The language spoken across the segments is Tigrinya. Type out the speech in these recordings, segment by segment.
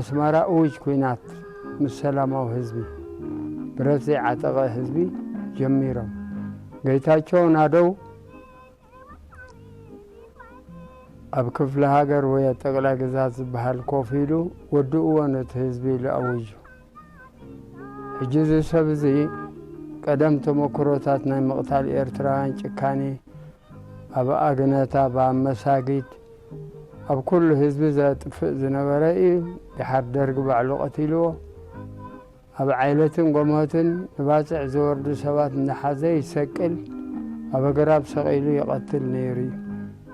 ኣስመራ እውጅ ኲናት ምስ ሰላማዊ ህዝቢ፣ ብረት ዘይዓጠቐ ህዝቢ ጀሚሮም። ጌታቸው ናደው ኣብ ክፍለ ሃገር ወይ ኣብ ጠቕላይ ግዛት ዝበሃል ኮፍ ኢሉ ወድእዎ ነቲ ህዝቢ ኢሉ ኣውጁ። ሕጂ እዚ ሰብ እዚ ቀደም ተመክሮታት ናይ ምቕታል ኤርትራውያን ጭካኔ ኣብ ኣግነታ፣ ኣብ መሳጊድ፣ ኣብ ኩሉ ህዝቢ ዘጥፍእ ዝነበረ እዩ። ድሓር ደርግ ባዕሉ ቀቲልዎ። ኣብ ዓይለትን ጎሞትን ንባጽዕ ዝወርዱ ሰባት እንዳሓዘ ይሰቅል፣ ኣብ ኣግራብ ሰቒሉ ይቐትል ነይሩ እዩ።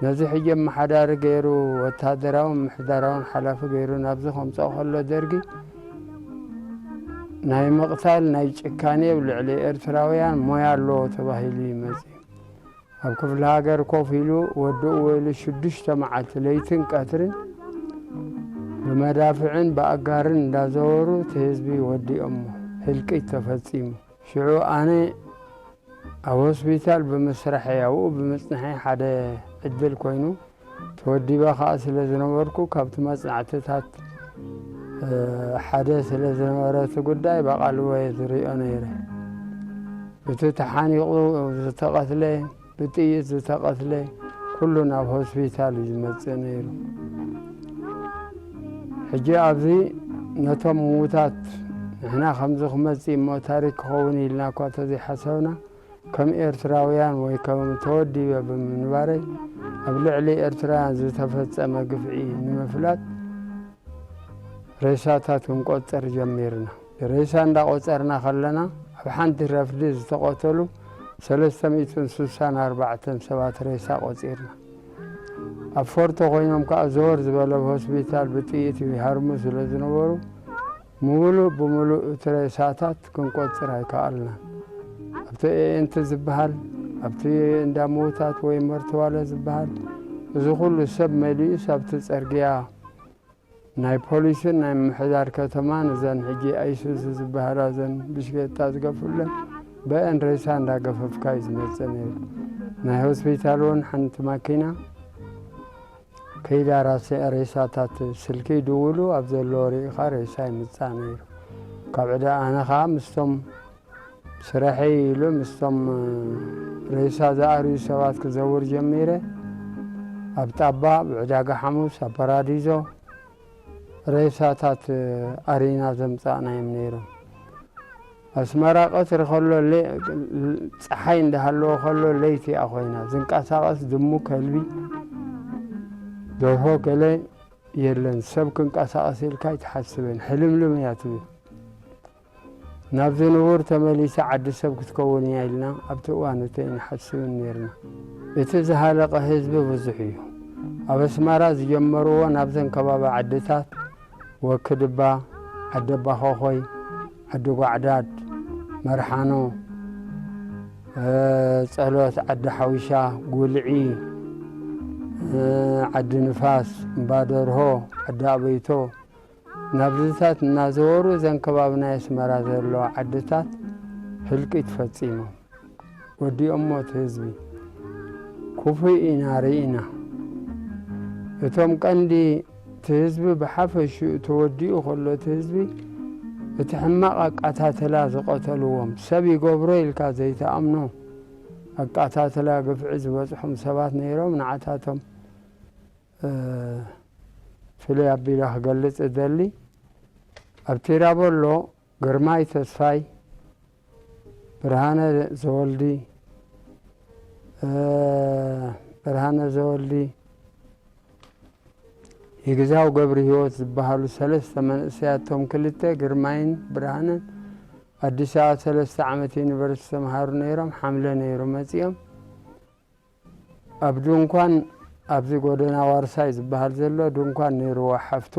ነዚ ሕጂ ኣመሓዳሪ ገይሩ፣ ወታደራውን ምሕዳራውን ሓላፊ ገይሩ ናብዚ ከምጽኦ ከሎ፣ ደርጊ ናይ ምቕታል ናይ ጭካኔ ኣብ ልዕሊ ኤርትራውያን ሞያ ኣለዎ ተባሂሉ ይመጽእ። ኣብ ክፍለ ሃገር ኮፍ ኢሉ ወድእዎ ኢሉ ሽዱሽተ መዓልቲ ለይትን ቀትርን ብመዳፍዕን ብኣጋርን እንዳዘወሩ እቲ ህዝቢ ወዲኦሞ። ህልቂት ተፈጺሙ። ሽዑ ኣነ ኣብ ሆስፒታል ብምስራሐይ ኣብኡ ብምጽንሐይ ሓደ ዕድል ኮይኑ ተወዲበ ከኣ ስለ ዝነበርኩ ካብቲ መጽናዕትታት ሓደ ስለ ዝነበረ እቲ ጉዳይ ብኣቓልቦ እየ ዝሪኦ ነይረ። እቲ ተሓኒቑ ዝተቐትለ፣ ብጥይት ዝተቐትለ ኩሉ ናብ ሆስፒታል እዩ ዝመጽእ ነይሩ። ሕጂ ኣብዚ ነቶም ምዉታት ንሕና ከምዚ ክመጽእ እሞ ታሪክ ክኸውን ኢልና እኳ ተዘይሓሰብና ከም ኤርትራውያን ወይ ከም ተወዲበ ብምንባረይ ኣብ ልዕሊ ኤርትራውያን ዝተፈጸመ ግፍዒ ንምፍላጥ ሬሳታት ክንቆጽር ጀሚርና። ሬሳ እንዳቆጸርና ከለና ኣብ ሓንቲ ረፍዲ ዝተቐተሉ ሰለስተ ሚእትን ስሳን ኣርባዕተን ሰባት ሬሳ ቆጺርና። ኣብ ፎርቶ ኮይኖም ከኣ ዘወር ዝበለ ሆስፒታል ብጥይት ይሃርሙ ስለ ዝነበሩ ምሉእ ብምሉእ እቲ ሬሳታት ክንቆጽር ኣይከኣልናን። ኣብቲ ኤኤንቲ ዝበሃል፣ ኣብቲ እንዳ ምዉታት ወይ መርትዋለ ዝበሃል፣ እዚ ኩሉ ሰብ መሊኡስ ኣብቲ ጸርግያ ናይ ፖሊስን ናይ ምምሕዳር ከተማን እዘን ሕጂ ኣይሱዙ ዝበሃላ እዘን ብሽክሌታ ዝገፉለን በአን ሬሳ እንዳገፈፍካ እዩ ዝመጽእ ነይሩ። ናይ ሆስፒታል እውን ሓንቲ ማኪና ከይዳ ራሴ-፣ ሬሳታት ስልኪ ይድውሉ ኣብ ዘለዎ ርኢኻ ሬሳ ይምጻእ ነይሩ። ካብ ዕዳ ኣነ ኸዓ ምስቶም ስረሐይ ኢሉ ምስቶም ሬሳ ዝኣርዩ ሰባት ክዘውር ጀሚረ። ኣብ ጣባ፣ ኣብ ዕዳጋ ሓሙስ፣ ኣብ ፓራዲዞ ሬሳታት ኣሪና ዘምጻእናዮም ነይሮም። ኣስመራ ቀትሪ ከሎ፣ ለ-፣ ጸሓይ እንዳሃለወ ከሎ ለይቲ እያ ኮይና። ዝንቀሳቐስ ድሙ፣ ከልቢ፣ ደርሆ፣ ገለ የለን። ሰብ ክንቀሳቐስ ኢልካ ኣይትሓስብን። ሕልምልም እያ ትብል። ናብዚ ንቡር ተመሊሳ ዓዲ ሰብ ክትከውን እያ ኢልና ኣብቲ እዋን እቲ ኣይንሓስብን ነይርና። እቲ ዝሃለቐ ህዝቢ ብዙሕ እዩ። ኣብ ኣስመራ ዝጀመርዎ ናብዘን ከባቢ ዓድታት ወክድባ፣ ዓዲ ኣባኾኾይ፣ ዓዲ ጓዕዳድ፣ መርሓኖ፣ እ፣ ጸሎት፣ ዓዲ ሓዊሻ፣ ጉልዒ፣ እ፣ ዓዲ ንፋስ፣ እምባ ደርሆ፣ ዓዲ ኣበይቶ፣ ናብዚታት እናዘወሩ እዘን ከባቢ ናይ ኣስመራ ዘለዋ ዓድታት ህልቂት ፈጺሞም ወዲኦሞ እቲ ህዝቢ። ክፉእ ኢና ርኢና። እቶም ቀንዲ እቲ ህዝቢ ብሓፈሽኡ ተወዲኡ ከሎ እቲ ህዝቢ እቲ ሕማቕ ኣቃታትላ ዝቐተልዎም ሰብ ይገብሮ ኢልካ ዘይትኣምኖ ኣቃታትላ ግፍዒ ዝበጽሖም ሰባት ነይሮም። ንዓታቶም እ፣ ፍልይ ኣቢለ ክገልጽ እደሊ። ኣብ ቲራቦሎ ግርማይ ተስፋይ፣ ብርሃነ ዘወልዲ፣ እ፣ ብርሃነ ዘወልዲ፣ ይግዛው ገብረ ህይወት ዝበሃሉ ሰለስተ መንእሰያት፣ እቶም ክልተ ግርማይን ብርሃነን ኣዲስ ኣበባ ሰለስተ ዓመት ዩኒቨርሲቲ ተምሃሩ ነይሮም። ሓምለ ነይሩ መጺኦም። ኣብ ድንኳን፣ ኣብዚ ጎደና ዋርሳይ ዝበሃል ዘሎ ድንኳን ነይርዋ ሓፍቱ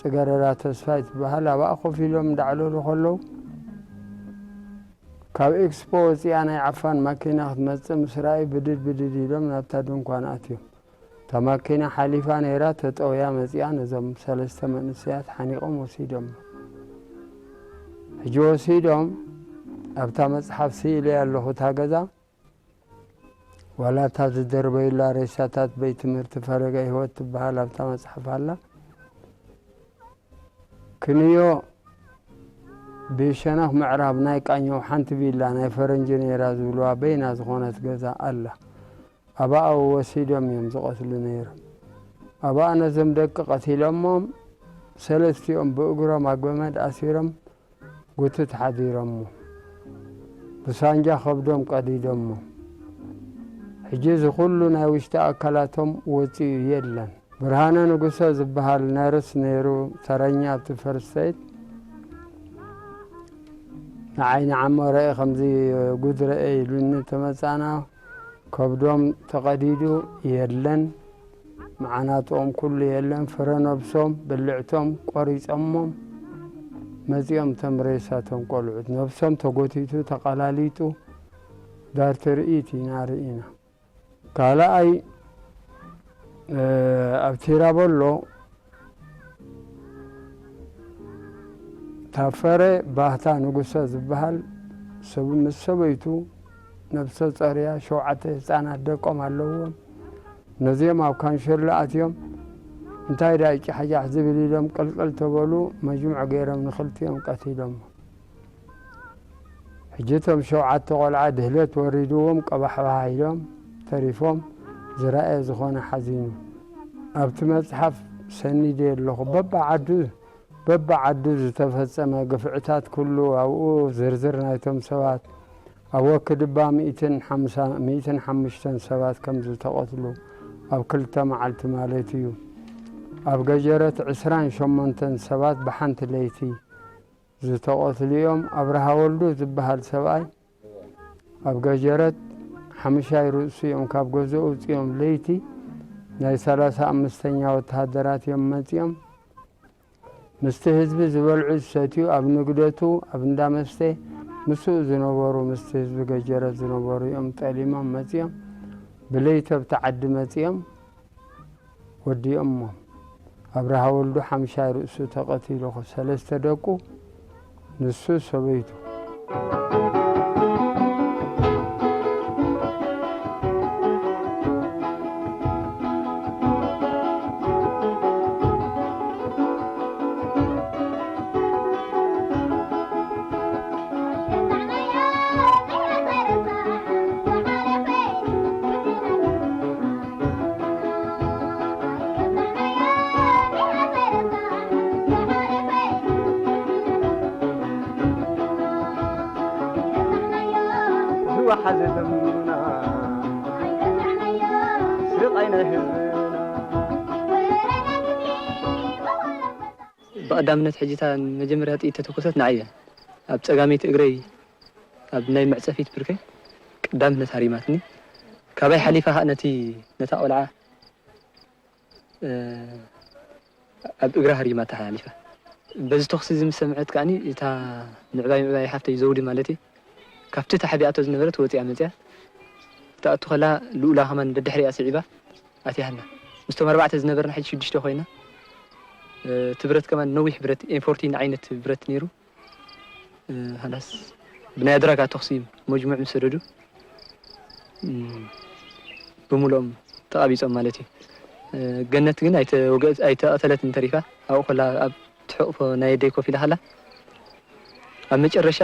ጽገረዳ ተስፋይ ትበሃል። ኣብኣ ኮፍ ኢሎም እንዳዕለሉ ከለዉ፣ ካብ ኤክስፖ ወጺኣ ናይ ዓፋን ማኪና ክትመጽእ ምስ ረኣዩ፣ ብድድ ብድድ ኢሎም ናብታ ድንኳን ኣትዮም። እታ ማኪና ሓሊፋ ነይራ፣ ተጠውያ መጺኣ፣ ነዞም ሰለስተ መንእሰያት ሓኒቖም ወሲዶም። ሕጂ ወሲዶም ኣብታ መጽሓፍ ስኢለያ ኣለኹ፣ እታ ገዛ ዋላ እታ ዝደርበዩላ ሬሳታት ቤት ትምህርቲ ፈለገ ህይወት ትበሃል ኣብታ መጽሓፍ ኣላ። ክንዮ ብሸነኽ ምዕራብ ናይ ቃኘው ሓንቲ ቪላ ናይ ፈረንጂ ነይራ ዝብልዋ በይና ዝኾነት ገዛ ኣላ። ኣብኣ ወሲዶም እዮም ዝቐትሉ ነይሮም። ኣብኣ ነዞም ደቂ ቀቲሎሞም፣ ሰለስቲኦም ብእግሮም ኣብ ገመድ ኣሲሮም ጉትት ሓዲሮሞ። ብሳንጃ ከብዶም ቀዲዶሞ። ሕጂ እዚ ኩሉ ናይ ውሽጢ ኣካላቶም ወጺኡ የለን። ብርሃነ ንጉሰ ዝበሃል ነርስ ነይሩ፣ ተረኛ ኣብቲ ፈርስት ኤድ። ንዓይ ንዓሞ ረኤ፣ ከምዚ ጉድ ረኤ ኢሉኒ ተመጻና። ከብዶም ተቐዲዱ የለን፣ መዓናጥኦም ኩሉ የለን፣ ፍረ ነብሶም ብልዕቶም ቆሪጾሞም መጺኦም፣ እቶም ሬሳቶም ቆልዑት ነብሶም ተጎቲቱ ተቐላሊጡ ዳር ትርኢት ኢና ርኢና። ካልኣይ፣ እ፣ ኣብ ቲራበሎ ታፈረ ባህታ ንጉሰ ዝበሃል ሰብ ምስ ሰበይቱ ነብሰ ጸርያ ሸውዓተ ህጻናት ደቆም ኣለዎም። ነዚኦም ኣብ ካንሸሎ ኣትዮም እንታይ ዳ ጫሕጫሕ ዝብል ኢሎም ቅልቅል ተበሉ፣ መጅሙዕ ገይሮም ንኽልቲኦም ቀቲሎም። ሕጂ እቶም ሸውዓተ ቆልዓ ድህለት ወሪድዎም ቀባሕባሕ ኢሎም ተሪፎም፣ ዝረኣየ ዝኾነ ሓዚኑ። ኣብቲ መጽሓፍ ሰኒደ ኣለኹ። በብዓዱ፣ በብዓዱ ዝተፈጸመ ግፍዕታት ኩሉ ኣብኡ ዝርዝር ናይቶም ሰባት፣ ኣብ ወክድባ ሚእትን ሓምሳ፣ ሚእትን ሓሙሽተን ሰባት ከም ዝተቐትሉ፣ ኣብ ክልተ መዓልቲ ማለት እዩ። ኣብ ገጀረት ዕስራን ሸሞንተን ሰባት ብሓንቲ ለይቲ ዝተቐትሉ እዮም። ኣብርሃ ወልዱ ዝበሃል ሰብኣይ ኣብ ገጀረት ሓሙሻይ ርእሱ እዮም ካብ ገዝኡ ውፅኦም። ለይቲ ናይ ሰላሳ ኣምስተኛ ወተሃደራት እዮም መፂኦም። ምስቲ ህዝቢ ዝበልዑ ዝሰትዩ ኣብ ንግደቱ ኣብ እንዳ መስተ ምስኡ ዝነበሩ ምስቲ ህዝቢ ገጀረት ዝነበሩ እዮም ጠሊሞም መፂኦም። ብለይቲ ኣብቲ ዓዲ መፂኦም ወዲኦሞ። ኣብርሃ ወልዱ ሓምሻይ ርእሱ ተቐቲሉ፣ ሰለስተ ደቁ፣ ንሱ ሰበይቱ። ዝወሓዘ ደምና ስቓይ ናይ ህዝብና። ብቐዳምነት ሕጂ እታ መጀመርያ ጥይት ተተኮሰት ንዓይ እያ። ኣብ ጸጋመይቲ እግረይ ኣብ ናይ መዕጸፊት ብርከይ ቀዳምነት ሃሪማትኒ። ካባይ ሓሊፋ ከኣ ነቲ፣ ነታ ቆልዓ፣ እ፣ ኣብ እግራ ሃሪማታ ሓሊፋ። በዚ ተኹሲ እዚ ምስ ሰምዐት ከኣኒ እታ ምዕባይ ምዕባይ ሓፍተይ ዘውዲ ማለት እዩ፣ ካብቲ ተሓቢኣቶ ዝነበረት ወጺኣ መጺኣ። ክትኣቱ ከላ ልኡላ ከማን ደድሕሪኣ ስዒባ ኣትያትና። ምስቶም ኣርባዕተ ዝነበርና ሕጂ ሽዱሽተ ኮይና። እ፣ እቲ ብረት ከማን ነዊሕ ብረት ኤም ፎርቲን ዓይነት ብረት ነይሩ። እ፣ ሃላስ ብናይ ኣድራጋ ተኹሲ መጅሙዕ ምስ ሰደዱ፣ እ፣ ብምልኦም ተቓቢጾም ማለት እዩ። እ፣ ገነት ግን ኣይተወግአት-፣ ኣይተቐተለትን ተሪፋ። ኣብኡ ከላ ኣብ ትሕቕፎ ናይ ኣደይ ኮፍ ኢላ ከላ፣ ኣብ መጨረሻ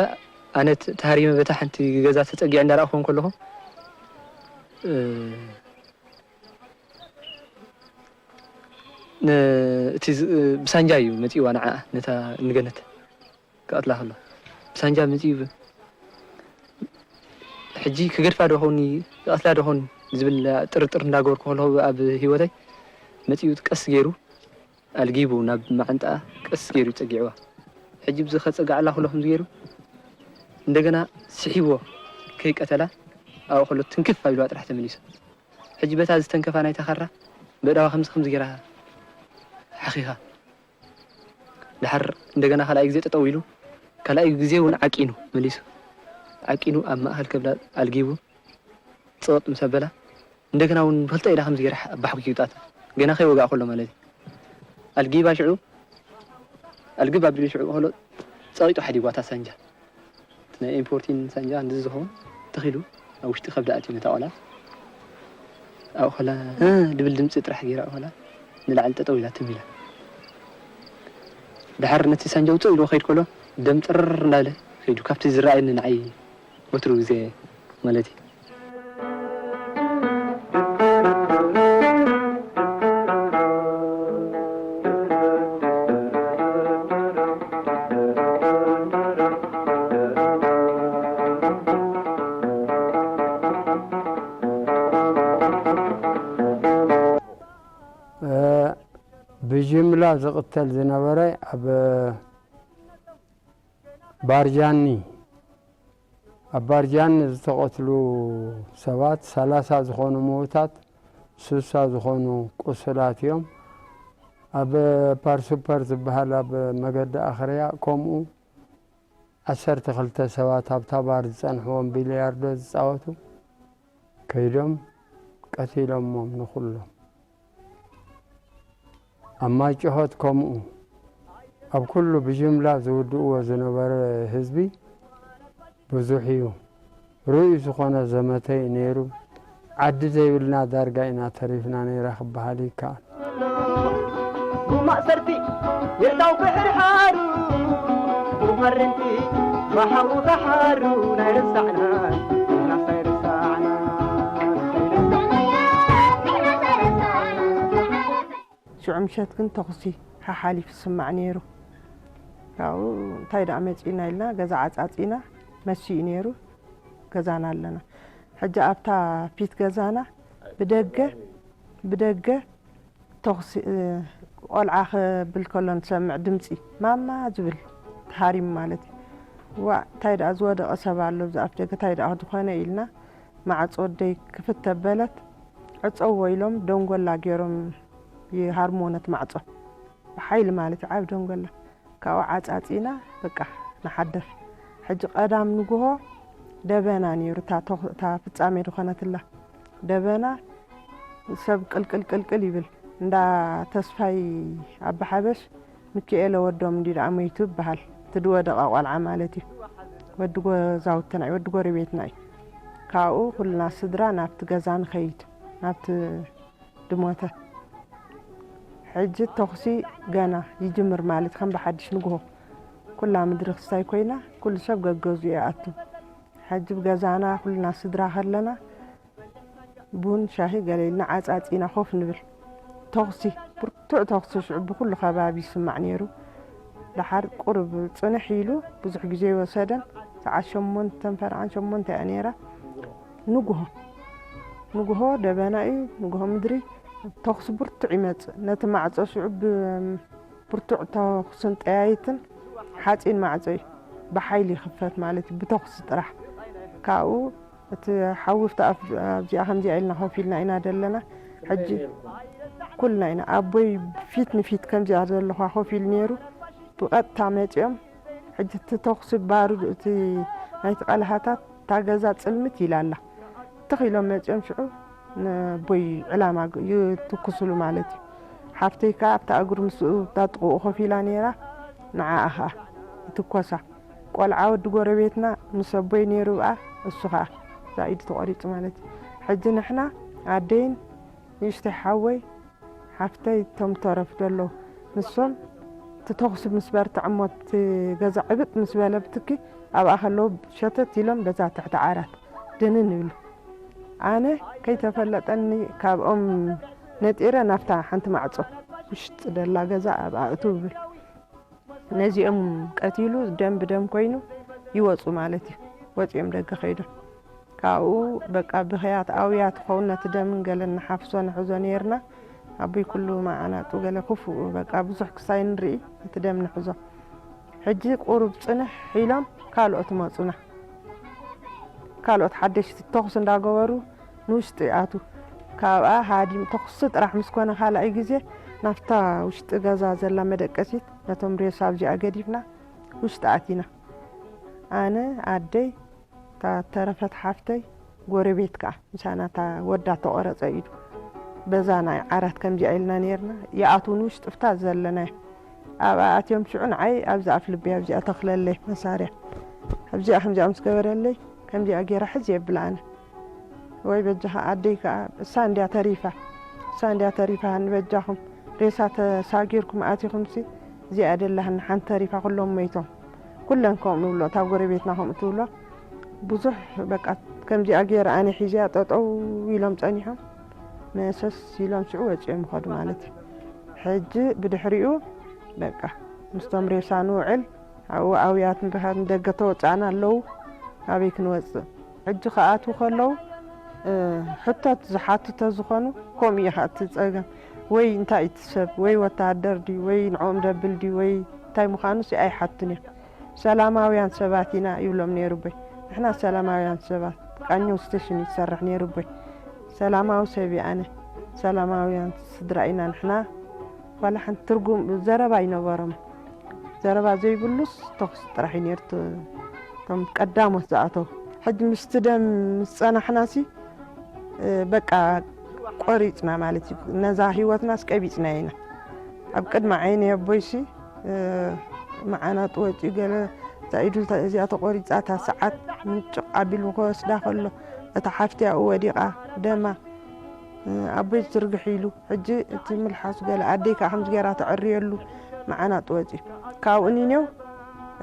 ኣነ ት-፣ ተሃሪመ በታ ሓንቲ ገዛ ተጸጊዐ እንዳረኣኹ ከለኹ፣ እ፣ ን-፣ እቲ ዝ-፣ ብሳንጃ እዩ መጺእዋ ንዓኣ፣ ነታ ንገነት ክቐትላ ከሎ። ብሳንጃ መጺኡ ብ-፣ ሕጂ ክገድፋ ዶ ኾን፣ ክቐትላ ዶ ኾን ዝብል ጥርጥር እንዳገበርኩ ከለኹ ኣብ ህይወተይ መጺኡ ቀስ ገይሩ ኣልጊቡ ናብ መዓንጣኣ ቀስ ገይሩ ጸጊዕዋ። ሕጂ ብዚ ከጸግዓላ ከሎ ከምዚ ገይሩ እንደገና ስሒብዎ ከይቀተላ ኣብኡ ከሎ ትንክፍ ኣቢልዋ ጥራሕ ተመሊሱ። ሕጂ በታ ዝተንከፋ ናይታ ካራ ብእዳዋ ከምዚ ከምዚ ገይራ ሓኺኻ። ድሓር እንደገና ካልኣይ ግዜ ጠጠው ኢሉ፣ ካልኣይ ግዜ እውን ዓቂኑ መሊሱ። ዓቂኑ ኣብ ማእከል ከብላ ኣልጊቡ ጸወጥ ምስ ኣበላ፣ እንደገና እውን ፈልጠ ኢላ ከምዚ ገይራ ኣባሕጉ ይውጣት። ገና ከይወግኣ ከሎ ማለት እዩ። ኣልጊባ ሽዑ፣ ኣልግብ ኣቢሉ ሽዑ ከሎ ጸቒጡ ሓዲጓታ ሳንጃ። እቲ ናይ ኤም ፎርቲን ሳንጃ እንደዚ ዝኸውን ትኽ ኢሉ ኣብ ውሽጢ ከብዳ ኣትዩ ነታ ቆልዓ። ኣብኡ ከላ፣ "እ" ድብል ድምጺ ጥራሕ ገይራ ኣብኡ ከላ ንላዕሊ ጠጠው ኢላ ትም ኢላ። ድሓር ነቲ ሳንጃ ውፅእ ኢልዎ ከይድ ከሎ ደም ጥርር እንዳለ ከይዱ ካብቲ ዝረኣየኒ ንዓይ ወትሩ ግዜ ማለት እዩ። ብጅምላ ዝቕተል ዝነበረ ኣብ ባርጃኒ፣ ኣብ ባርጃኒ ዝተቐትሉ ሰባት ሰላሳ ዝኾኑ ምዉታት፣ ስሳ ዝኾኑ ቁሱላት እዮም። ኣብ ፓርሱፐር ዝበሃል ኣብ መገዲ ኣኽርያ ከምኡ ዓሰርተ ክልተ ሰባት ኣብታ ባር ዝጸንሕዎም ቢልያርዶ ዝጻወቱ ከይዶም ቀቲሎሞም ንኹሎም። ኣብ ማይጨሆት ከምኡ ኣብ ኩሉ ብጅምላ ዝውድእዎ ዝነበረ ህዝቢ ብዙሕ እዩ። ርኡይ ዝኾነ ዘመተ እዩ ነይሩ። ዓዲ ዘይብልና ዳርጋ ኢና ተሪፍና ነይራ ክበሃል ይከኣል። ብማእሰርቲ የእታው ብሕርሓሩ ብመረንቲ ባሕሩ ተሓሩ ናይ ረሳዕና ናሳይ ረሳዕና። ሽዑ ምሸት ግን ተኹሲ ሓሓሊፉ ዝስማዕ ነይሩ። ካብኡ እንታይ ደኣ መጺእና ኢልና ገዛ ዓጻጺና መሲኡ ነይሩ። ገዛና ኣለና። ሕጂ ኣብታ ፊት ገዛና ብደገ፣ ብደገ ተኹሲ፣ እ፣ ቆልዓ ክብል ከሎ ንሰምዕ ድምጺ፣ "ማማ" ዝብል ተሃሪሙ ማለት እዩ። ዋእ፣ እንታይ ደኣ ዝወደቐ ሰብ ኣሎ ኣብዚ ኣፍ ደገ፣ እንታይ ደኣ ዝኾነ ኢልና ማዕጾ ደይ ክፍት ተበለት፣ ዕጸዎ ኢሎም ደንጎላ ገይሮም ይሃርምዎ ነቲ ማዕጾ። ብሓይሊ ማለት እዩ፣ ዓቢ ደንጎላ። ካብኡ ዓጻጺና በቃ ንሓድር። ሕጂ ቀዳም ንግሆ ደበና ነይሩ፣ እታ ተኽ-፣ እታ ፍጻሜ ዝኾነትላ ደበና ሰብ ቅልቅል ቅልቅል ይብል። እንዳ ተስፋይ ኣባ ሓበሽ ሚኪኤለ ወዶም እንዲ ደኣ ሞይቱ ይበሃል። እቲ ዝወደቐ ቆልዓ ማለት እዩ። ወዲ ጎዛውትና እዩ፣ ወዲ ጎረቤትና እዩ። ካብኡ ኩልና ስድራ ናብቲ ገዛ ንኸይድ፣ ናብቲ ድሞተ። ሕጂ ተኹሲ ገና ይጅምር ማለት ከም ብሓድሽ ንግሆ ኩላ ምድሪ ክስታይ ኮይና፣ ኩሉ ሰብ ገገዝኡ ይኣቱ። ሕጂ ብገዛና ኩልና ስድራ ከለና ቡን ሻሂ ገለ ኢልና ዓጻጺና ኮፍ ንብል። ተኹሲ፣ ብርቱዕ ተኹሲ ሽዑ ብኩሉ ከባቢ ይስማዕ ነይሩ። ደሓር ቁሩብ ጽንሕ ኢሉ ብዙሕ ግዜ ኣይወሰደን። ሰዓት ሸሞንተን ፈረቓን ሸሞንተ እያ ነይራ። ንግሆ፣ ንግሆ ደበና እዩ፣ ንግሆ ምድሪ ተኹሲ ብርቱዕ ይመጽእ። ነቲ ማዕጾ ሽዑ ብ-፣ ብርቱዕ ተኹስን ጠያይትን ሓጺን ማዕጾ እዩ። ብሓይሊ ይኽፈት ማለት እዩ፣ ብተኹሲ ጥራሕ። ካብኡ እቲ ሓዊ ኣብቲ ኣፍ-፣ ኣብዚኣ ከምዚኣ ኢልና ኮፍ ኢልና ኢና ዘለና። ሕጂ ኩልና ኢና፣ ኣቦይ ፊት ንፊት ከምዚኣ ዘለኹዋ ኮፍ ኢሉ ነይሩ። ብቐጥታ መጺኦም፣ ሕጂ እቲ ተኹሲ ባሩድ፣ እቲ ናይቲ ቀለሃታት፣ እታ ገዛ ጽልምት ኢላ ኣላ። ትኽ ኢሎም መጺኦም ሽዑ ንቦይ ዕላማ ግ-፣ ይትኩስሉ ማለት እዩ። ሓፍተይ ከኣ ኣብታ እግሩ ምስኡ ኣብታ ጥቕኡ ኮፍ ኢላ ነይራ፣ ንዓኣ ኸኣ ይትኮሳ። ቆልዓ ወዲ ጎረቤትና ምስ ኣቦይ ነይሩ ብኣ፣ እሱ ኸኣ እዛ ኢዱ ተቖሪጹ ማለት እዩ። ሕጂ ንሕና ኣደይን ንእሽተይ ሓወይ ሓፍተይ እቶም ተረፍ ዘለዉ ንሶም እቲ ተኹሲ ምስ በርትዐ እሞ እቲ ገዛ ዕብጥ ምስ በለ ብትኪ ኣብኣ ከለዉ ሸተት ኢሎም በዛ ትሕቲ ዓራት ድንን ይብሉ። ኣነ ከይተፈለጠኒ ካብኦም ነጢረ ናብታ ሓንቲ ማዕጾ ውሽጢ ደላ ገዛ ኣብኣ እትው እብል። ነዚኦም ቀቲሉ ደም ብደም ኮይኑ ይወጹ ማለት እዩ። ወጺኦም ደገ ከይዶም። ካብኡ በቃ ብኽያት ኣውያ ትኸውን ነቲ ደምን ገለን ንሓፍሶ ንሕዞ ነይርና። ኣቦይ ኩሉ መዓናጡ ገለ ክፉእ በቃ ብዙሕ ክሳይ ንርኢ እቲ ደም ንሕዞ። ሕጂ ቁሩብ ጽንሕ ኢሎም ካልኦት መጹና። ካልኦት ሓደሽቲ ተኹሲ እንዳገበሩ ንውሽጢ ኣቱ። ካብኣ ሃዲም ተኹሲ ጥራሕ ምስ ኮነ ካልኣይ ግዜ ናብታ ውሽጢ ገዛ ዘላ መደቀሲት ነቶም ሬሳ ኣብዚኣ ገዲፍና ውሽጢ ኣቲና። ኣነ፣ ኣደይ፣ እታ ተረፈት ሓፍተይ፣ ጎረቤት ከኣ ምሳና እታ ወዳ ተቖረጸ ኢዱ በዛ ናይ ዓራት ከምዚኣ ኢልና ነይርና። ይኣትዉ ንውሽጢ ፍታ ዘለናዮ። ኣብኣ ኣትዮም ሽዑ ንዓይ ኣብዚ ኣፍ ልበይ ኣብዚኣ ተኽለለይ መሳርያ። ኣብዚኣ ከምዚኣ ምስ ገበረለይ ከምዚኣ ገይራ ሕዚ የብላ ኣነ። ወይ በጃኻ ኣደይ ከኣ እሳ እንድያ ተሪፋ፣ እሳ እንድያ ተሪፋ ንበጃኹም ሬሳ ተሳጊርኩም ኣቲኹምሲ እዚኣ ደላህና ሓንቲ ተሪፋ፣ ኩሎም መይቶም። ኩለን ከምኡ ንብሎ፣ እታ ጎረቤትና ከምኡ ትብሎ። ብዙሕ በቃ ከምዚኣ ገይረ ኣነ ሒዘያ ጠጠው ኢሎም ጸኒሖም። መሰስ ኢሎም ሽዑ ወጺኦም ይኸዱ ማለት እዩ። ሕጂ ብድሕሪኡ በቃ ምስቶም ሬሳ ንውዕል፣ ኣብኡ ኣውያት ንረኸብ፣ ንደገ ተወጻእና ኣለዉ። ኣበይ ክንወጽእ? ሕጂ ክኣትዉ ከለዉ፣ እ፣ ሕቶት ዝሓቱ ተዝኾኑ፣ ከምኡ እዩ ኸኣ እቲ ጸገም። ወይ እንታይ እቲ ሰብ፣ ወይ ወተሃደር ድዩ፣ ወይ ንዕኦም ደብል ድዩ፣ ወይ እንታይ ምዃኑስ ኣይሓቱን እዮም። ሰላማውያን ሰባት ኢና ይብሎም ነይሩ ኣቦይ። ንሕና ሰላማውያን ሰባት፣ ቃኘው ስቴሽን እዩ ዝሰርሕ ነይሩ ኣቦይ። ሰላማዊ ሰብ እየ ኣነ። ሰላማውያን ስድራ ኢና ንሕና። ዋላ ሓንቲ ትርጉም ዘረባ ኣይነበሮም። ዘረባ ዘይብሉስ ተኹሲ ጥራሕ እዩ ነይሩ። እቶም ቀዳሞት ዝኣተው። ሕጂ ምስቲ ደም ምስ ጸናሕናሲ፣ እ፣ በቃ ቆሪጽና ማለት እዩ። ነዛ ህይወትናስ ቀቢጽና ኢና። ኣብ ቅድሚ ዓይኒ ኣቦይሲ፣ እ፣ መዓናጡ ወጺኡ ገለ እታ ኢዱ እታ እዚኣ ተቆሪጻ፣ እታ ሰዓት ምንጭቕ ኣቢሉ ክወስዳ ከሎ፣ እታ ሓፍቲ ኣብኡ ወዲቓ ደማ፣ እ፣ ኣቦይ ዝርግሕ ኢሉ። ሕጂ እቲ ምልሓሱ ገለ ኣደይ ከኣ ከምዚ ገይራ ተዕርየሉ መዓናጡ ወጺኡ። ካብኡ ንኔው፣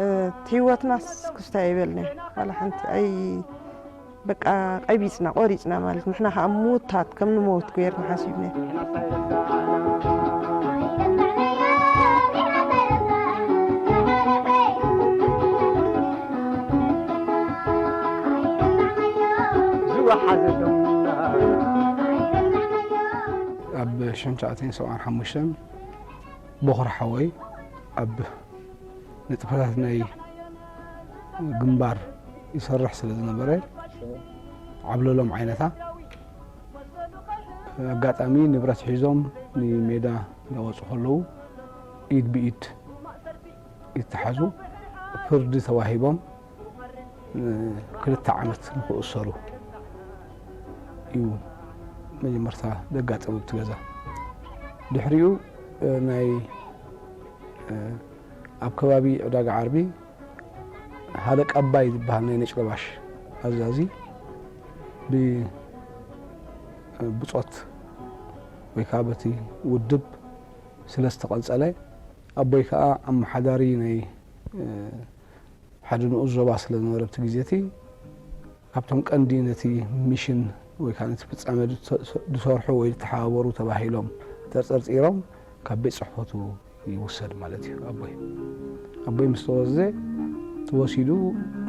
እ፣ እቲ ህይወትናስ ክስታይ ኣይበልናዮ። ዋላ ሓንቲ ኣይ-፣ በቃ ቀቢጽና፣ ቆሪጽና ማለት ንሕና ከኣ ምውታት ከም ንመውት ጌርና ሓሲብና። ዝወሓዘሎም ኣብ ሽሕን ትሽዓተን ሰብዓን ሓሙሽተን ቦኽሪ ሓወይ ኣብ ንጥፈታት ናይ ግንባር ይሰርሕ ስለ ዝነበረ፣ ዓብለሎም ዓይነታ፣ ኣጋጣሚ ንብረት ሒዞም ንሜዳ እናወፁ ከለዉ ኢድ ብኢድ ይተሓዙ፣ ፍርዲ ተዋሂቦም፣ እ፣ ክልተ ዓመት ንክእሰሩ እዩ መጀመርታ ዘጋጠመ ኣብቲ ገዛ። ድሕሪኡ፣ እ፣ ናይ፣ እ፣ ኣብ ከባቢ ዕዳጋ ዓርቢ ሃለቃ ኣባይ ዝበሃል ናይ ነጭለባሽ ኣዛዚ ብ-፣ ብጾት ወይ ከዓ በቲ ውድብ ስለ ዝተቐንጸለ፣ ኣቦይ ከዓ ኣመሓዳሪ ናይ፣ እ፣ ሓደ ንኡስ ዞባ ስለ ዝነበረ ኣብቲ ግዜ እቲ፣ ካብቶም ቀንዲ ነቲ ሚሽን ወይ ከዓ ነቲ ፍጻመ ዝተ-፣ ዝሰርሑ ወይ ዝተሓባበሩ ተባሂሎም ተጸርጺሮም ካብ ቤት ጽሕፈቱ ይውሰድ ማለት እዩ። ኣቦይ፣ ኣቦይ ምስ ተወስደ፣ ተወሲዱ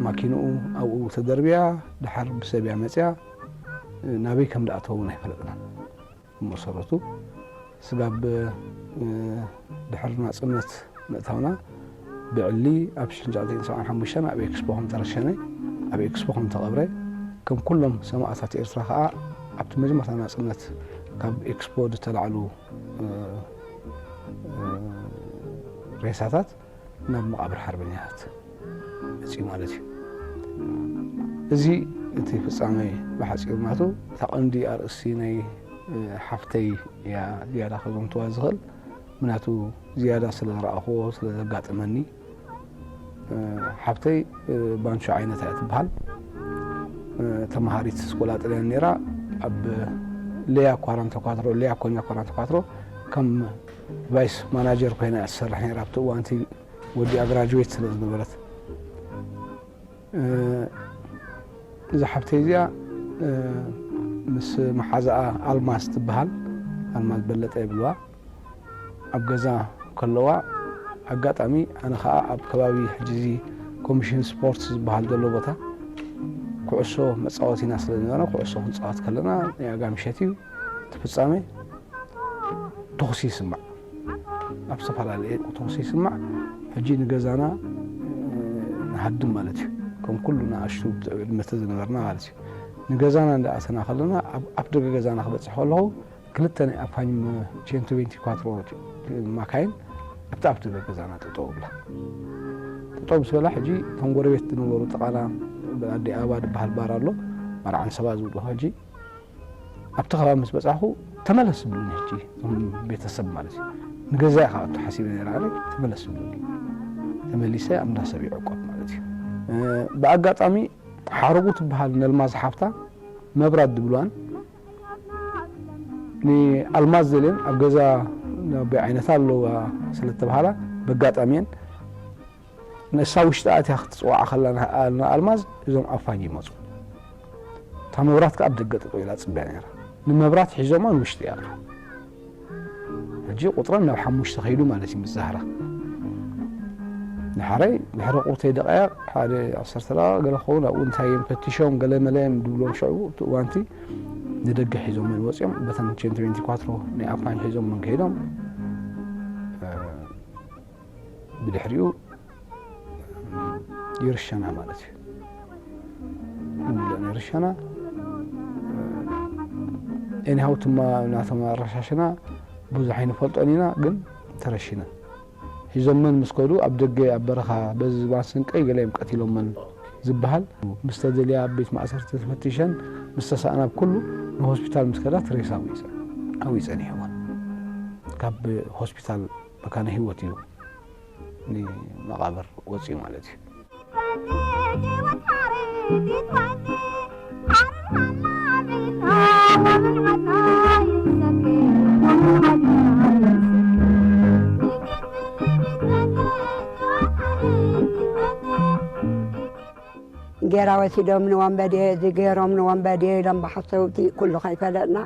ማኪንኡ ኣብኡ ተደርብያ፣ ድሓር ብሰብ እያ መጽያ፣ ናበይ ከም ዝኣተወ እውን ኣይፈለጥናን። ብመሰረቱ ስጋብ፣ እ፣ ድሕሪ ናጽነት ምእታውና ብዕሊ ኣብ ሽሕን ትሽዓተን ሰብዓን ሓሙሽተን ኣብ ኤክስፖ ከም ተረሸነ፣ ኣብ ኤክስፖ ከም ተቐብረ፣ ከም ኩሎም ሰማእታት ኤርትራ ከኣ ኣብቲ መጀመርታ ናጽነት ካብ ኤክስፖ ዝተላዕሉ፣ እ፣ እ፣ ሬሳታት ናብ መቓብር ሓርበኛታት መጺኡ ማለት እዩ። እዚ እቲ ፍጻመ ብሓጺሩ ናቱ እታ ቀንዲ ኣርእስቲ ናይ፣ እ፣ ሓፍተይ እያ ዝያዳ ከዘንትዋ ዝኽእል። ምክንያቱ ዝያዳ ስለ ዝረኣኽዎ፣ ስለ ዘጋጠመኒ። እ፣ ሓፍተይ፣ እ፣ ባንቹ ዓይነታ እያ ትበሃል። እ፣ ተምሃሪት ስኮላ ጥልያን ነይራ። ኣብ ሌያ ኳራንተ ኳትሮ፣ ሌያ ኮኛ ኳራንተ ኳትሮ ከም ቫይስ ማናጀር ኮይና እያ ትሰርሕ ነይራ ኣብቲ እዋን እቲ ወዲኣ ግራጁዌት ስለ ዝነበረት። እ፣ እዛ ሓፍተይ እዚኣ፣ እ፣ ምስ መሓዛኣ ኣልማዝ ትበሃል፣ ኣልማዝ በለጠ ይብልዋ፣ ኣብ ገዛ ከለዋ ኣጋጣሚ ኣነ ኸዓ ኣብ ከባቢ ሕጂ እዚ ኮሚሽን ስፖርት ዝበሃል ዘሎ ቦታ ኩዕሶ መጻወቲና ስለ ዝነበረ፣ ኩዕሶ ክንጻወት ከለና ናይ ኣጋ ምሸት እዩ፣ እቲ ፍጻሜ ተኹሲ ይስማዕ። ኣብ ዝተፈላለየ ተኹሲ ይስማዕ። ሕጂ ንገዛና፣ እ፣ ንሃድም ማለት እዩ። ከም ኩሉ ንኣሽቱ ዕድመ ዝነበርና ማለት እዩ። ንገዛና እንዳኣተና ከለና፣ ኣብ ኣፍ ደገ ገዛና ክበጽሕ ከለኹ፣ ክልተ ናይ ኣፋኝ መ-፣ ቼንቶ ቬንቲ ኳትሮ ማካይን ኣብቲ ኣፍ ደገ ገዛና ጠጠው ብላ። ጠጠው ምስ በላ፣ ሕጂ እቶም ጎረቤት ዝነበሩ ጥቓና፣ ኣዲ ኣበባ ዝበሃል ባር ኣሎ፣ መርዓን ሰባ ዝብሉ፣ ሕጂ ኣብቲ ከባቢ ምስ በጻኹ፣ "ተመለስ" ዝብሉኒ፣ ሕጂ እቶም ቤተሰብ ማለት እዩ። ንገዛይ ክኣቱ ሓሲበ ነይረ ኣነ፣ "ተመለስ" ዝብሉኒ። ተመሊሰ ኣብ እንዳ ሰብ ይዕቆብ ማለት እዩ። እ፣ ብኣጋጣሚ ሓረጉ ትበሃል ነልማዝ ሓፍታ፣ መብራት ዝብልዋን ንኣልማዝ ዘልየን ኣብ ገዛ ናይ ኣቦይ ዓይነታ ኣለዋ ስለ እተባህላ፣ በጋጣሚየን ንሳ ውሽጢ ኣትያ ክትፅዋዓ ከላ ንኣልና ኣልማዝ እዞም ኣፋኝ ይመፁ። እታ መብራት ከኣ ኣብ ደገ ጠጠው ኢላ ፅብያ ነይራ። ንመብራት ሒዞማ ንውሽጢ ይኣትዉ። ሕጂ ቁጥረን ናብ ሓሙሽተ ከይዱ ማለት እዩ ምስ ዛህራ። ንሓረይ ድሕሪ ቁርተይ ደቃይቕ ሓደ ዓሰርተ ደቂቃ ገለ ክኸውን ኣብኡ እንታይ እዮም ፈቲሾም ገለ መለ እዮም ድብሎም ሽዑ እቲ እዋንቲ ንደገ ሒዞመን ወፂኦም በተን ቼንት ቬንቲ ኳትሮ ናይ ኣፋኝ ሒዞመን ከይዶም ብድሕሪኡ ይርሸና ማለት እዩ። ንብለን ይርሸና። ኤኒሃው ትማ ናቶም ኣረሻሽና ብዙሕ ኣይንፈልጦን ኢና ግን ተረሺና። ሒዞመን ምስ ከዱ ኣብ ደገ ኣብ በረኻ በዚ ዝባን ስንቀይ ገለ እዮም ቀቲሎመን ዝበሃል። ምስ ተደልያ ኣብ ቤት ማእሰርቲ ተፈቲሸን ምስ ተሳእና ኣብ ኩሉ ንሆስፒታል ምስ ከዳ እቲ ሬሳ ኣብኡ እዩ ጸ- ኣብኡ እዩ ጸኒሕወን። ካብ ሆስፒታል መካነ ህይወት እዩ ንመቓብር ወጺኡ ማለት እዩ። ጌራ ወሲዶም ንወንበዴ እዚ ገይሮም ንወንበዴ ኢሎም ብሓሰውቲ ኩሉ ከይፈለጥና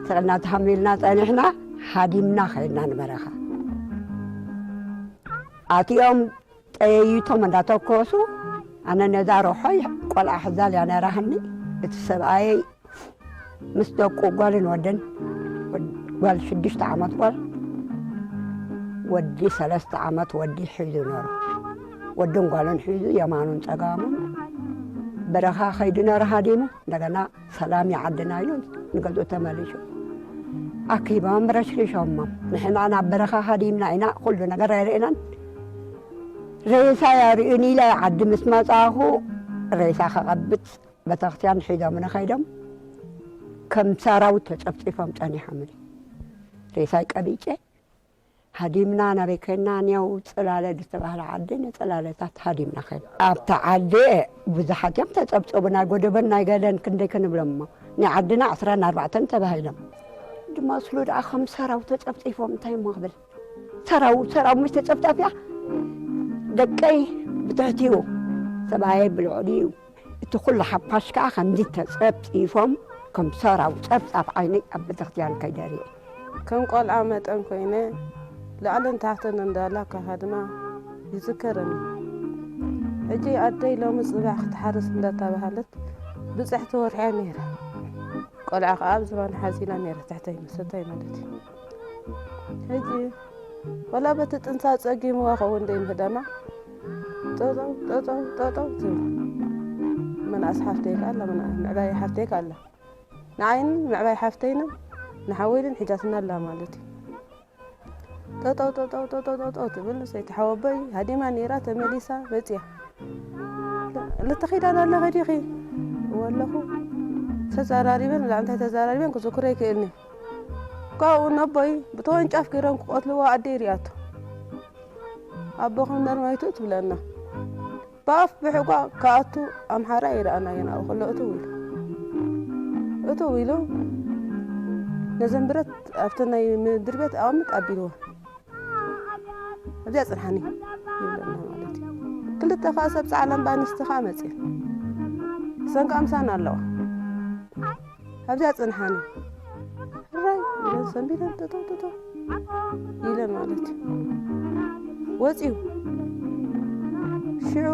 ስቕልና ተሃሚልና ጸኒሕና። ሃዲምና ከይድና ንበረኻ ኣቲኦም ጠየይቶም እንዳተኮሱ ኣነ ነዛ ሮሖይ ቆልዓ ሕዛል እያ ነራህኒ እቲ ሰብኣየይ ምስ ደቁ ጓልን ወድን ጓል ሽዱሽተ ዓመት ጓል ወዲ ሰለስተ ዓመት ወዲ ሒዙ ነሩ። ወድን ጓልን ሒዙ የማኑን ጸጋሙን በረኻ ከይዱ ነሩ ሃዲሙ። እንደገና ሰላም ይዓድና ኢሉ ንገዝኡ ተመሊሱ። ኣኪቦም ረሽሪሾሞም ንሕና ናብ በረኻ ሃዲምና ኢና ኩሉ ነገር ኣይርእናን። ሬሳ ያርእዩን ኢለ ዓዲ ምስ መጻኹ ሬሳ ከቐብጽ ቤተክርስትያን ሒዞም ንኸይዶም ከም ሰራዊት ተጸፍጺፎም ጸኒሖምኒ። ሬሳይ ቀቢጨ ሃዲምና ናበይ ከድና ኒያው ጽላለ ዝተባህለ ዓዲ ንጽላለታት ሃዲምና ከድና ኣብቲ ዓዲ ብዙሓት እዮም ተጸብጸቡ ናይ ጎደበን ናይ ገለን ክንደይ ክንብሎም እሞ ናይ ዓድና ዕስራን ኣርባዕተን ተባሂሎም ድማ ስሉ ደኣ ከም ሰራው ተጸብጺፎም እንታይ እሞ ክብል ሰራው ሰራው ምሽ ተጸብጻፊያ ደቀይ ብትሕቲኡ ሰብኣየ ብልዕሊኡ እቲ ኩሉ ሓፋሽ ከኣ ከምዚ ተጸብጺፎም ከም ሰራው ጸብጻብ ዓይነይ ኣብ ቤተክርስትያን ከይደርየ። ከም ቆልዓ መጠን ኮይነ ላዕልን ታሕትን እንዳላ ካሃድማ ይዝከረኒ። ሕጂ ኣደይ ሎሚ ጽባሕ ክትሓርስ እንዳተባሃለት ብጽሕቲ ወርሕያ ነይራ። ቆልዓ ከኣ ኣብ ዝባን ሓዚላ ነይራ ትሕተይ ምሰታይ ማለት እዩ። ሕጂ ወላ በቲ ጥንሳ ጸጊምዋ ኸውን ደይ ምህዳማ ጠጠው ጠጠው ጠጠው ትብል። መናእስ ሓፍተይ ከኣ ኣላ መና- ምዕባይ ሓፍተይ ከኣ ኣላ። ንዓይን ምዕባይ ሓፍተይን ንሓወይን ሒዛትና ኣላ ማለት እዩ። ጠጠው ጠጠው ጠጠው ጠጠው ትብል ሰይቲ ሓወቦይ ሃዲማ ነይራ ተመሊሳ መፅያ። ልትኺዳን ኣለኺ ዲኺ? እወ ኣለኹ። ተዘራሪበን እዛ እንታይ ተዘራሪበን ክዝክሮ ይክእልኒ። ካብኡ ነቦይ ብተወንጫፍ ገይሮም ክቐትልዎ ኣደይ ሪኣቶ። ኣቦኹም ነርማይቱ ትብለና። ብኣፍ ብሕቋ ክኣቱ ኣምሓራ ኣይረኣናዮን ኣብኡ ከሎ እትው ኢሉ እትው ኢሉ ነዘን ብረት ኣብቲ ናይ ምድሪ ቤት ኣቐምጥ ኣቢልዎ ኣብዚኣ ጽንሓኒ ይብለና ማለት እዩ። ክልተ ከኣ ሰብ ጻዕላን ባንስቲ ከኣ መጽየን እሰን ከኣ ምሳና ኣለዋ ኣብዚኣ ጽንሓኒ ራይ ኢለን ሰንቢደን ጠጠው ጠጠው ኢለን ማለት እዩ ወፂኡ ሽዑ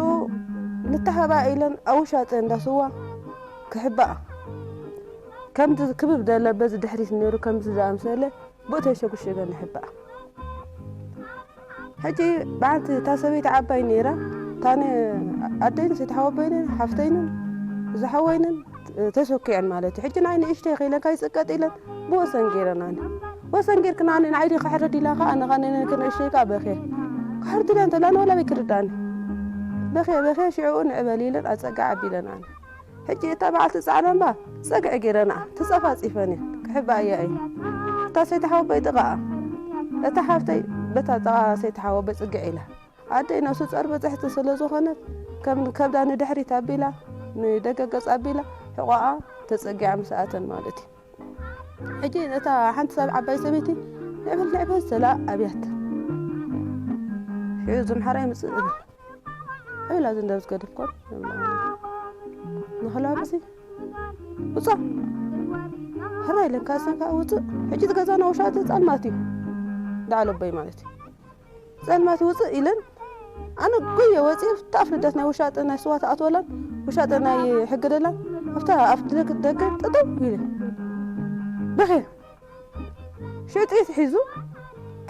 ንተሓባ ኢለን ኣብ ውሻጠ እንዳስዋ ክሕባኣ ከምቲ ክብብ ደለ በዚ ድሕሪት ነይሩ ከምዚ ዝኣምሰለ ብእተሸጉሸገ ንሕባኣ ሕጂ ብዓንቲ እታ ሰበይቲ ዓባይ ነይራ እታነ ኣደይን ሰይተሓወቦይንን ሓፍተይንን ዝሓወይንን ተሰኪዐን ማለት እዩ ሕጂ ናይ ንእሽተይ ከይለን ካይፅቀጥ ኢለን ብወሰን ገይረናኒ ወሰን ጌርክናኒ ንዓይዲ ክሕረድ ኢላ ከዓ ኣነ ከዓ ነነ ክንእሽተይ ከዓ በኽየ ክሕርድ ኢለ እንተላ ንወላ በይ ክርዳኒ በኽየ በኽየ ሽዕኡ ንዕበል ኢለን ኣፀጋ ዓቢለናኒ ሕጂ እታ በዓልቲ ፃዕዳ እምባ ፀግዒ ገይረንኣ ተፀፋፂፈን እየን ክሕብኣያ እየ እታ ሰይቲ ሓወቦይ ጥቓኣ እታ ሓፍተይ በታ ጥቓ ሰይቲ ሓወቦይ ፅግዒ ኢላ ኣደይ ነብሱ ፀር በፅሕቲ ስለ ዝኾነት ከም ከብዳ ንድሕሪት ኣቢላ ንደገ ገፅ ኣቢላ ሕቖኣ ተፀጊዓ ምስ ኣተን ማለት እዩ ሕጂ እታ ሓንቲ ሰብ ዓባይ ሰበይቲ ንዕበል ንዕበል ስላ ኣብያት ሽዑ ዝምሓራ ይምፅእ። ዕብላ ዝንደብስ ገድፍ ኮን ንኽላብሲ ውፃእ ሕራ ኢለን ካሰን ከዓ ውፅእ። ሕጂ እቲ ገዛና ውሻጢ ጸልማት እዩ። ዳዕለበይ ማለት እዩ። ጸልማት ውፅእ ኢለን ኣነ ጉየ ወፂ። ታፍ ልደት ናይ ውሻጢ ናይ ስዋ ተኣትወላን ውሻጢ ናይ ሕግደላን ኣብታ ኣፍ ደገ ጠጠው ኢለ በኸ ሽጥት ሒዙ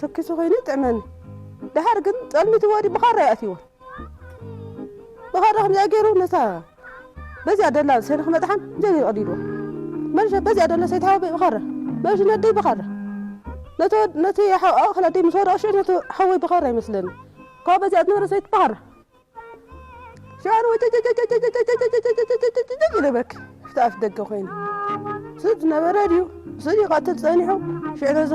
ተኪሱ ኮይኑ ጥዕመኒ። ድሓር ግን ጸልሚት ወዲ ብኻራ ይኣትይዎ። ብኻራ ከምዚኣ ገይሩ ነታ በዚኣ ደላ ሰንኽ መጥሓን ጀሪ ቀዲድዎ። መልሸ በዚኣ ደላ ሰይትሓወበይ ብኻራ መልሽ ነደይ ብኻራ ነቲ ሓው ኣኽላ ደይ ምስ ወደቐ ሽዑ ነቲ ሓወይ ብኻራ ይመስለኒ። ካብ በዚኣ ዝነበረ ሰይት ብኻራ ሽዑ ኢለበክ ፍትኣፍ ደገ ኮይኑ ስድ ዝነበረ ድዩ ስድ ይቐትል ጸኒሑ። ሽዑ ነዚ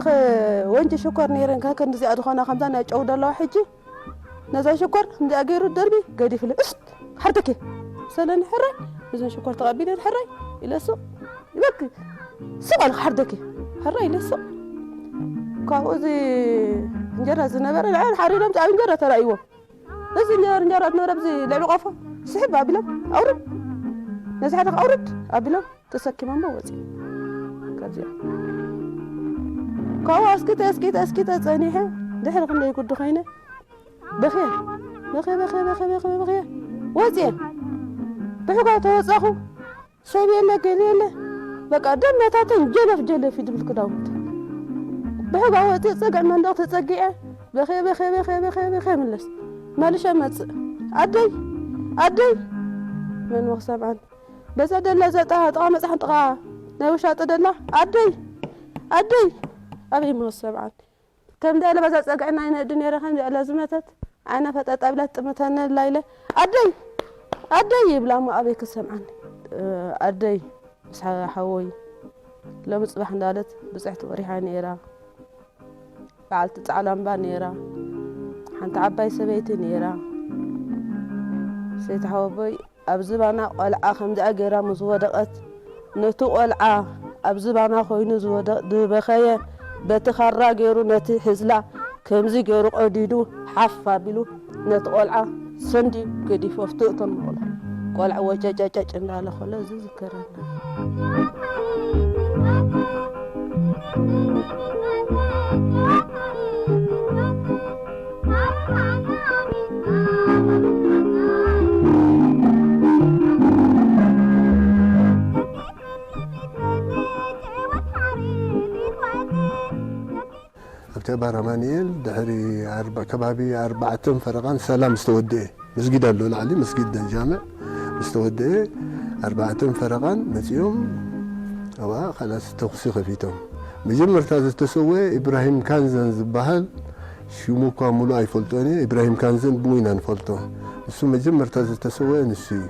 ወንጂ ሽኮር ነይረን ከከ ንዚኣ ዝኾና ከምዛ ናይ ጨው ደለዋ ሕጂ ነዛ ሽኮር እንዲኣ ገይሩ ደርቢ ገዲፍለ እስት ሓርደኪ ሰለኒ ሕራይ እዞን ሽኮር ተቐቢለ ሕራይ ኢለ ሱቕ ይበክ ስቕ ኣልክ ሓርደኪ ሕራይ ኢለ ሱቕ ካብኡ እዚ እንጀራ ዝነበረ ንዓን ሓሪዶም ኣብ እንጀራ ተራእይዎም እዚ እንጀራ እንጀራ ዝነበረ ኣብዚ ልዕሊ ቆፎ ስሕብ ኣቢሎም ኣውርድ ነዚ ሓደ ኣውርድ ኣቢሎም ተሰኪሞሞ ወፂ ካብዚኣ ካብኡ ኣስኪተ ኣስኪተ ኣስኪተ ፀኒሐ ድሕሪ ክንደይ ጉዲ ኮይነ በኽየ በኽየ በኽየ በኽየ በኽየ በኽየ ወፅየ ብሕጎ ተወፃኹ ሰብ የለ ገለ የለ በቃ ደም ናታተን ጀለፍ ጀለፍ እዩ ዝብል ክዳውንቲ ብሕጋ ወፅየ ፀግዕ መንደቕ ተፀጊዐ በኽየ በኽየ በኽየ በኽየ በኽየ ምለስ መልሸ መፅእ ኣደይ ኣደይ መን ወክሰብዓን በዛ ደላ ዘጣ ጥቓ መፅሓን ጥቓ ናይ ውሻጢ ደላ ኣደይ ኣደይ ኣበይ መክሰብዓን ከምዚ ኣለ በዛ ጸግዕና ይነዲ ነይረ ከምዚ ኣለ ዝመተት ዓይና ፈጠጣ ብላ ትጥምተኒ ኣላ ኢለ ኣደይ ኣደይ ይብላ እሞ ኣበይ ክሰምዓኒ ኣደይ ምስ ሓወይ ሎሚ ጽባሕ እንዳለት ብጽሕቲ ወሪሓ ነይራ በዓልቲ ጻዕላምባ ነይራ ሓንቲ ዓባይ ሰበይቲ ነይራ ሰይቲ ሓወቦይ ኣብ ዝባና ቆልዓ ከምዚኣ ገይራ ምስ ወደቐት፣ ነቲ ቆልዓ ኣብ ዝባና ኮይኑ ዝወደ-፣ ዝበኸየ በቲ ኻራ ገይሩ ነቲ ሕዝላ ከምዚ ገይሩ ቀዲዱ ሓፍ ኣቢሉ ነቲ ቆልዓ ሰንዲ ገዲፉ ኣብቲ እቶም ቆልዓ፣ ቆልዓ ወጨጨጨጭ እንዳለ ከሎ እዚ ዝከረና። ኣብቲ ኣባር ኣማኑኤል ድሕሪ ኣርባ-፣ ከባቢ ኣርባዕተን ፈረቓን ሰላም ዝተወደኤ መስጊድ ኣሎ ላዕሊ መስጊድ ጃምዕ ምስ ተወደኤ ኣርባዕተን ፈረቓን መጺኦም ኣብኣ ካላስ ተኹሲ ከፊቶም። መጀመርታ ዝተሰወ ኢብራሂም ካንዘን ዝበሃል ሽሙ እኳ ሙሉእ ኣይፈልጦን እየ። ኢብራሂም ካንዘን ብኡ ኢና ንፈልጦ። ንሱ መጀመርታ ዝተሰወ ንሱ እዩ።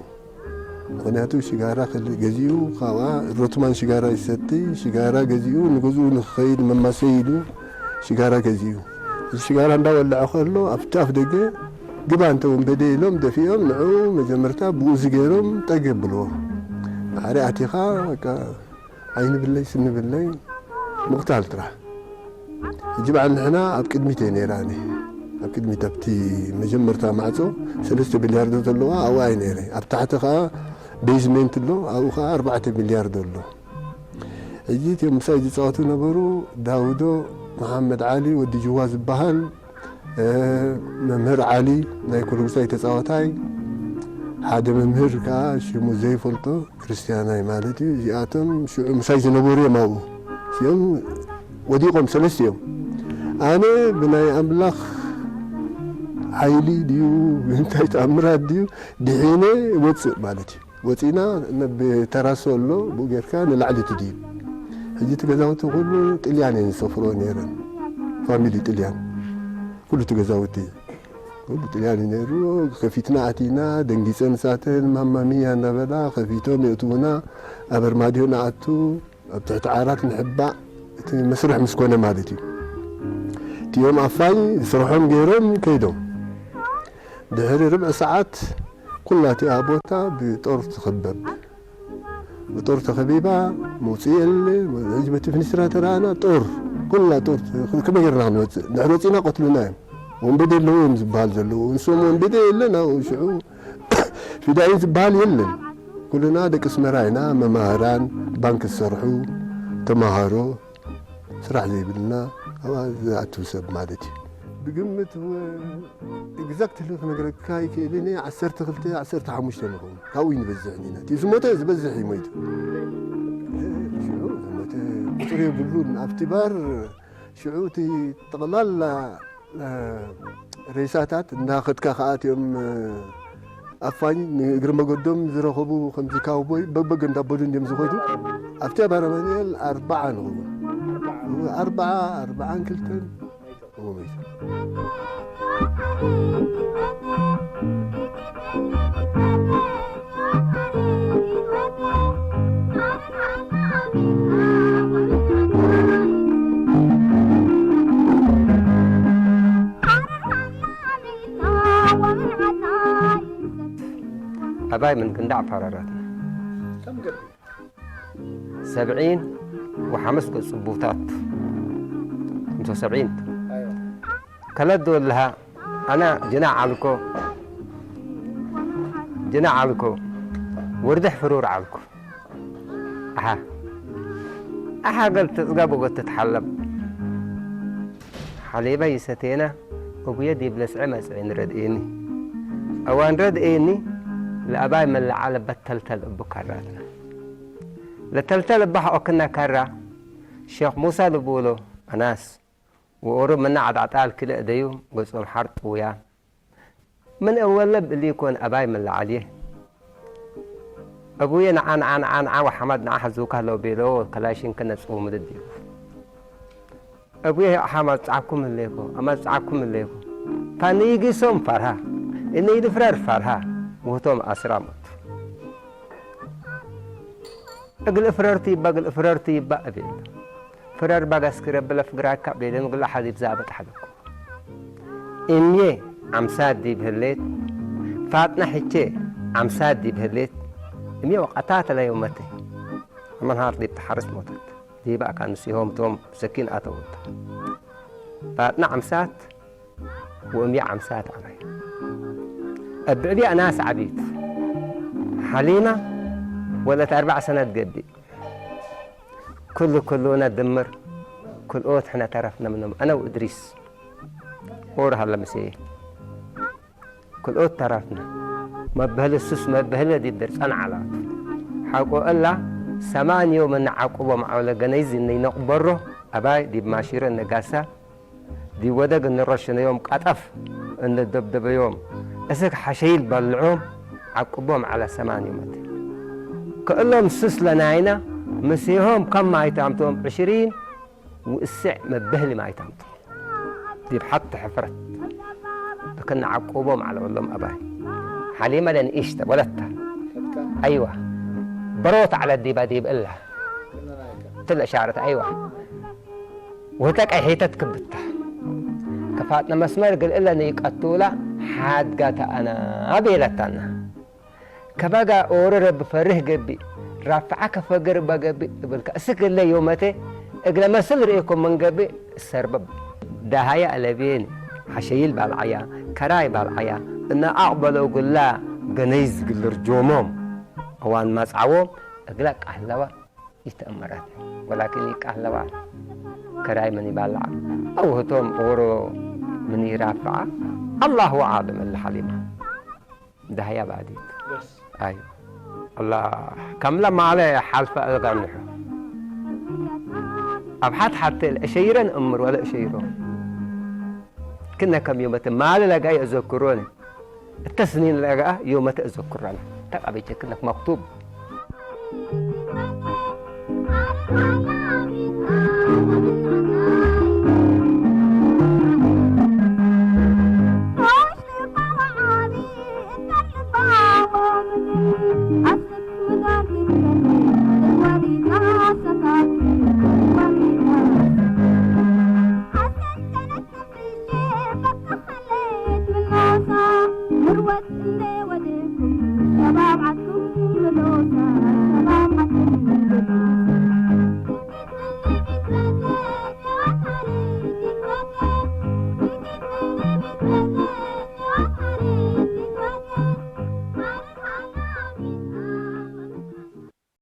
ምኽንያቱ ሽጋራ ክል-፣ ገዚኡ ካብኣ ሮትማን ሽጋራ ይሰቲ፣ ሽጋራ ገዚኡ ንገዝኡ ንክኸይድ መማሰይ ኢሉ ሽጋራ ገዚኡ። እዚ ሽጋራ እንዳወለዐ ከሎ ኣብቲ ኣፍ ደገ ግባ እንተ ወንበዴ ኢሎም ደፊኦም ንዕኡ መጀመርታ ብኡዚ ገይሮም ጠግ የብልዎ። ማዕረ ኣቲኻ በቃ ዓይኒ ብለይ ስኒ ብለይ ምቕታል ጥራሕ። ሕጂ በዓል ንሕና ኣብ ቅድሚት እየ ነይረ ኣነ። ኣብ ቅድሚት ኣብቲ መጀመርታ ማዕጾ ሰለስተ ቢልያርዶ ዘለዋ ኣብኣ እየ ነይረ። ኣብ ታሕቲ ኸኣ ቤዝሜንት ኣሎ፣ ኣብኡ ኸኣ ኣርባዕተ ቢልያርዶ ኣሎ። ሕጂ እቲኦም ምሳይ ዝጻወቱ ነበሩ፣ ዳውዶ፣ መሓመድ ዓሊ፣ ወዲ ጅዋ ዝበሃል፣ እ፣ መምህር ዓሊ፣ ናይ ኩርጉሳይ ተጻዋታይ፣ ሓደ መምህር ከኣ ሽሙ ዘይፈልጦ፣ ክርስትያናይ ማለት እዩ። እዚኣቶም ሽዑ ምሳይ ዝነበሩ እዮም ኣብኡ። እዚኦም ወዲቖም ሰለስቲኦም። ኣነ ብናይ ኣምላኽ ሓይሊ ድዩ፣ ብምንታይ ተኣምራት ድዩ፣ ድሒነ ወጽእ ማለት እዩ። ወጺእና ነ-፣ ብተራሶ ኣሎ፣ ብኡ ጌርካ ንላዕሊ ትድይብ። ሕጂ እቲ ገዛውቲ ኩሉ ጥልያን እየን ዝሰፍርኦ ነይረን። ፋሚሊ ጥልያን። ኩሉ እቲ ገዛውቲ። ኩሉ ጥልያን እዩ ነይሩ። ከፊትና ኣቲና፣ ደንጊጸን ንሳተን ማማ ሚያ እናበላ ከፊቶም የእትዉና። ኣብ ኣርማድዮ ንኣቱ፣ ኣብ ትሕቲ ዓራት ንሕባእ። እቲ መስርሕ ምስ ኮነ ማለት እዩ። እቲኦም ኣፋይ ስርሖም ገይሮም ከይዶም። ድሕሪ ርብዒ ሰዓት ኩላ እቲኣ ቦታ ብጦር ትኽበብ። ብጦር ተኸቢባ፣ መውጽኢ የለ፣ ሕጂ በቲ ፍንስትራ ተረኣና፣ ጦር፣ ኩላ ጦር፣ ከመይ ጌርና ክንወጽእ? ድሕሪ ወጺእና ቀትሉና እዮም። ወንበዴ ኣለዉ እዮም ዝበሃል ዘለዉ። ንሶም ወንበዴ የለን ኣብኡ ሽዑ። ፊዳይን ዝበሃል የለን። ኩልና ደቂ ኣስመራ ኢና፣ መማህራን፣ ባንክ ዝሰርሑ፣ ተማሃሮ፣ ስራሕ ዘይብልና፣ ኣብኣ ዝኣቱ ሰብ ማለት እዩ። ብግምት ወ-፣ ኤግዛክትሊ ክነግረካ ኣይክእልን እየ፣ ዓሰርተ ክልተ፣ ዓሰርተ ሓሙሽተ ንኸውን። ካብኡ እዩ ንበዝሕ ኢና። እቲ ዝሞተ ዝበዝሕ እዩ ሞይቱ። ሽዑ ዝሞተ ቁፅሪ የብሉን። ኣብቲ ባር ሽዑ እቲ ጠቕላላ፣ እ፣ ሬሳታት እንዳኸድካ ከኣ እቲኦም፣ እ፣ ኣፋኝ ንእግሪ መገዶም ዝረኸቡ ከምዚ ካውቦይ በበገ እንዳበሉ እንዲዮም ዝኸዱ። ኣብቲ ኣባር ኣማኑኤል ኣርባዓ ንኸውን። ኣርባዓ፣ ኣርባዓን ክልተን እዎ መይቱ። ኣባይ ምን ክንዳዕ ፓራራትና። ከም ገቢ። ሰብዒን ወሓምስ ገጽ ጽቡታት። እንቶ ሰብዒን። ኣይዋ። ከለዶ ኣለሃ፣ ኣና ጅና ዓልኮ፣ ጅና ዓልኮ፣ ወርድሕ ፍሩር ዓልኮ። ኣሓ። ኣሓ ገል ትጽገብ ወገት ትትሓለብ። ሓሊባ ይሰቴና፣ እጉየ ዲብ ለስዐ መጽዒ ንረድኤኒ። እዋን ረድኤኒ፣ ለኣባይ መለዓ ለበተልተል እቡ ካራትና። ለተልተል እባ ሐኦክና ካራ፣ ሼኽ ሙሳ ልብሎ፣ ኣናስ፣ ወኦሮብ መና ዓጣዕጣል ክልእ ደዩ፣ ገጾም ሓር ጥውያ። ምን እወለብ እሊ ኮን ኣባይ መለዓልየ። እቡየ ንዓ፣ ንዓ፣ ንዓ፣ ንዓ ወሓማድ ንዓ ሐዙካ ለው ቤሎ፣ ከላሽን ከነጽው ምድድ እዩ። እቡየ ኣሓ ማጽዓኩም እሌኮ፣ ኣማጽዓኩም እሌኮ። ፓንይጊሶም ፋርሃ፣ እነይ ልፍረር ፋርሃ፣ ውህቶም ኣስራሞት። እግል እፍረርቲ ይባ፣ እግል እፍረርቲ ይባ እቤል። ፍረር ባጋስኪ ረቢ ለፍግራካ ቤለን ግላ ሓዚብ ዛበጥ ሓለኩ። እምዬ ዓምሳት ዲብ ህሌት፣ ፋጥና ሕቼ ዓምሳት ዲብ ህሌት፣ እምዬ ወቀታተ ለዮመቴ። እመ ነሃር ዲብ ተሓርስ ሞተት። ዲባ ካን ንሲሆም ቶም ሰኪን ኣተውታ። ፋጥና ዓምሳት ወእምዬ ዓምሳት ዓባይ። እብ ዕብያ እናስ ዓቢት። ሓሊማ ወለት ኣርባዕ ሰነት ገቢእ። ኩሉ ኩሉና ድምር ክልኦት ሕነ ተረፍነ ምኖም፣ ኣነ ወእድሪስ። ኦር ሃለ ምሴ። ክልኦት ተረፍነ። መበህል ሱስ መበህል ዲብ ድርፀን ዓላት። ሓቆ እላ ሰማን ዮም እንዓቁቦም ዓውለ ገነይዝ እነይነቕበሮ ኣባይ ዲብ ማሺረ ነጋሳ ዲብ ወደግ እንረሽነዮም ቀጠፍ እንደብደበዮም፣ እስክ ሓሸይል በልዖም ዓቅቦም ዓላ ሰማን ዮመት። ከእሎም ስስ ለናይና ምስሆም ከም ማይታምቶም ዕሽሪን ውእስዕ መበህሊ ማይታምቶም። ዲብ ሓቲ ሕፍረት እክነ ዓቅቦም ዓላ ወሎም ኣባይ። ሓሊመ ለንኢሽተ ወለታ። ኣይዋ። በሮት ዓላ ዲባ ዲብ እላ። ትለ ሻረት ኣይዋ። ወተ ቀይሒተት ክብታ። ከፋጥነ መስመር ግልእለ ንይቀቱላ ሓድጋ ተኣና ቤለታና። ከባጋ ኦረረ ብፈርህ ገቢእ፣ ራፍዓ ከፈገር ባገቢእ እብልካ። እስክ እለ ዮመቴ እግለ መስል ርእኮ መንገቢእ ሰርበብ። ዳሃያ ኣለቤኒ፣ ሓሸይል ባልዓያ፣ ከራይ ባልዓያ፣ እና ኣቕበለው ግላ ገነይ ዝግልር ጆሞም። እዋን ማጽዓዎም እግላ ቃህለዋ። ይተእመረት። ወላኪን ይቃህለዋ። ከራይ ምን ይባልዓ። ኣውህቶም ኦሮ ምን ይራፍዓ። ኣላሁ ኣዕለም እለ ሓሊማ። ዳህያ ባዕዲት። ኣይ። ኣላ ከምላ ማለ ሓልፈ እልጋንሑ። ኣብ ሓት ሓተ እሸይረን እምር ወለ እሸይሮ። ክነ ከም ዮመተ ማለ ለጋ የዘክሮኒ። እተ ስኒን ለጋ ዮመተ እዘክረና። ተቃበቸ ክነክ መክቱብ።